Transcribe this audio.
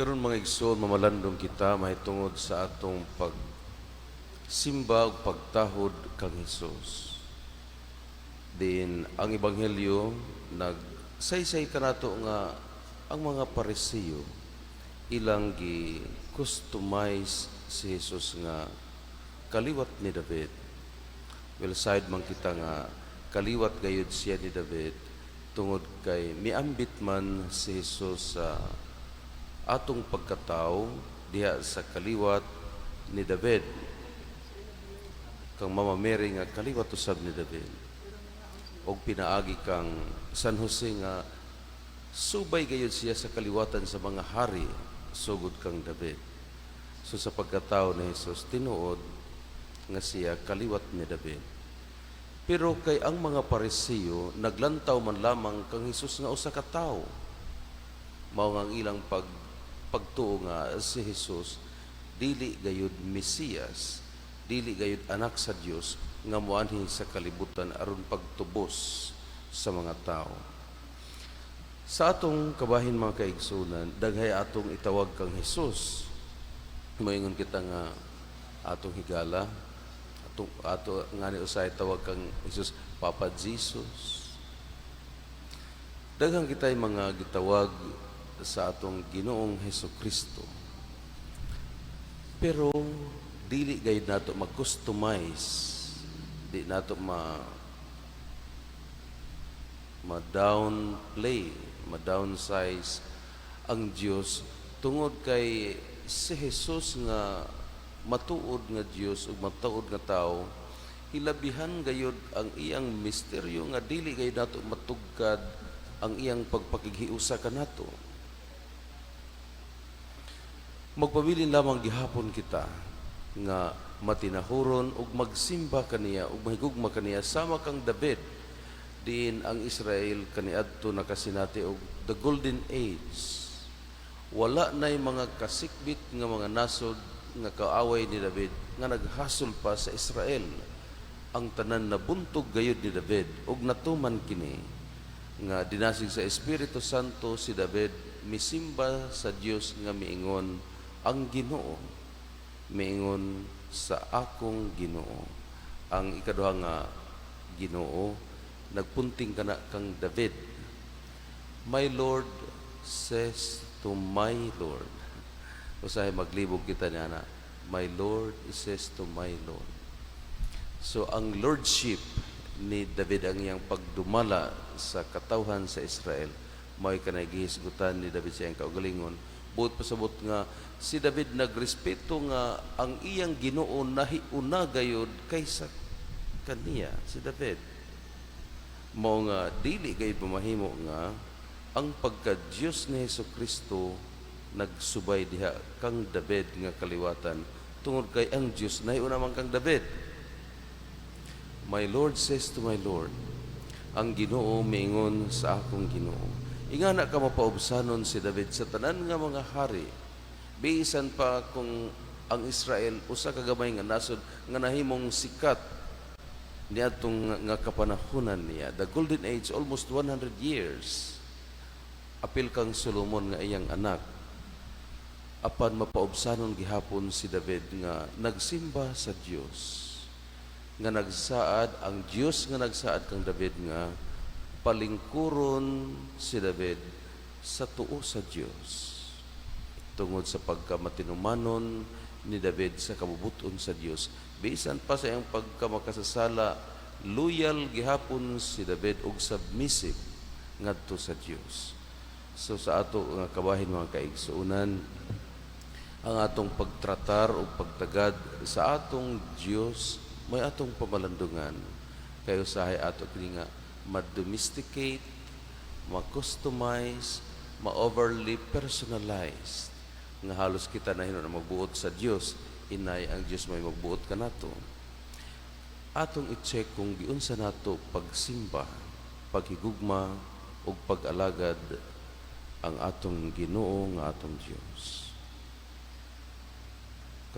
Karon, mga igsoon, mamalandong kita mahitungod sa atong pagsimba ug pagtahod kang Hesus. Din ang Ebanghelyo nagsaysay kanato nga ang mga Parisiyo ilang gi customize si Jesus nga kaliwat ni David. Well, side man kita nga kaliwat gayud siya ni David tungod kay miambit man si Jesus sa atong pagkatao diha sa kaliwat ni David, kang Mama Mary nga kaliwat usab ni David, og pinaagi kang San Jose nga subay gayud siya sa kaliwatan sa mga hari sugod kang David. So sa pagkatao ni Jesus, tinuod nga siya kaliwat ni David. Pero kay ang mga Parisiyo naglantaw man lamang kang Hesus nga usa ka tawo, mao nga ang ilang pagtuo nga si Jesus dili gayud Mesiyas, dili gayud anak sa Dios nga moanhi sa kalibutan aron pagtubos sa mga tao. Sa atong kabahin, mga kaigsunan, daghay atong itawag kang Hesus. Moingon kita nga atong higala, atong ato ngani usahay tawag kang Jesus Papa Jesus. Daghan kita'y mga gitawag sa atong Ginoong Heso Kristo. Pero dili gayud nato mag-customize, di nato ma downplay, ma-downsize ang Dios tungod kay si Jesus nga matuod nga Dios ug matuod nga tao, hilabihan gayud ang iyang misteryo nga dili gayud nato matugkad ang iyang pagpakighiusa kanato. Magpabilin lamang gihapon kita nga matinahuron ug magsimba kaniya ug mahigugma kaniya sama kang David, diin ang Israel kaniadto nakasinati og the golden age. Wala na'y mga kasikbit nga mga nasod nga kaaway ni David nga naghasol pa sa Israel. Ang tanan na buntog gayud ni David, ug natuman kini nga dinasig sa Espiritu Santo si David misimba sa Dios nga miingon, "Ang Ginoo miingon sa akong Ginoo." Ang ikaduha nga Ginoo nagpunting kana kang David. "My Lord says to my Lord." Usahay maglibog kita niya na, "My Lord says to my Lord." So ang lordship ni David, ang iyang pagdumala sa katawhan sa Israel, mao'y kanay gihisgutan ni David sa iyang kaugalingon. Buot pasabot nga si David nagrespeto nga ang iyang Ginoo nahiuna gayud kaysa kaniya, si David. Mao nga dili gayud mamahimo nga ang pagka-Diyos ni Hesus Kristo nagsubay diha kang David nga kaliwatan tungod kay ang Diyos nahiuna man kang David. "My Lord says to my Lord." Ang Ginoo miingon sa akong Ginoo. Ingana ka mapaubsanon si David sa tanan nga mga hari. Bisan pa kung ang Israel usa ka gamay nga nasod nga nahimong sikat niadtong nga kapanahunan niya. The golden age, almost 100 years. Apil kang Solomon nga iyang anak. Apan mapaubsanon gihapon si David nga nagsimba sa Dios, nga nagsaad ang Dios nga nagsaad kang David nga palingkuron si David sa tuo sa Dios tungod sa pagkamatinumanon ni David sa kabubuton sa Dios. Bisan pa sa iyang pagkamakasasala, loyal gihapon si David ug submissive ngadto sa Dios. So sa ato nga kabahin, mga kaigsuonan, ang atong pagtratar o pagtagad sa atong Dios may atong pamalandungan kay usahay ato kini nga ma-domesticate, ma-customize, ma-overly personalized nga halos kita na hinuon magbuot sa Dios, inay ang Dios may magbuot kanato. Atong i-check kung giunsa nato pagsimba, paghigugma ug pag-alagad ang atong Ginoo nga atong Dios.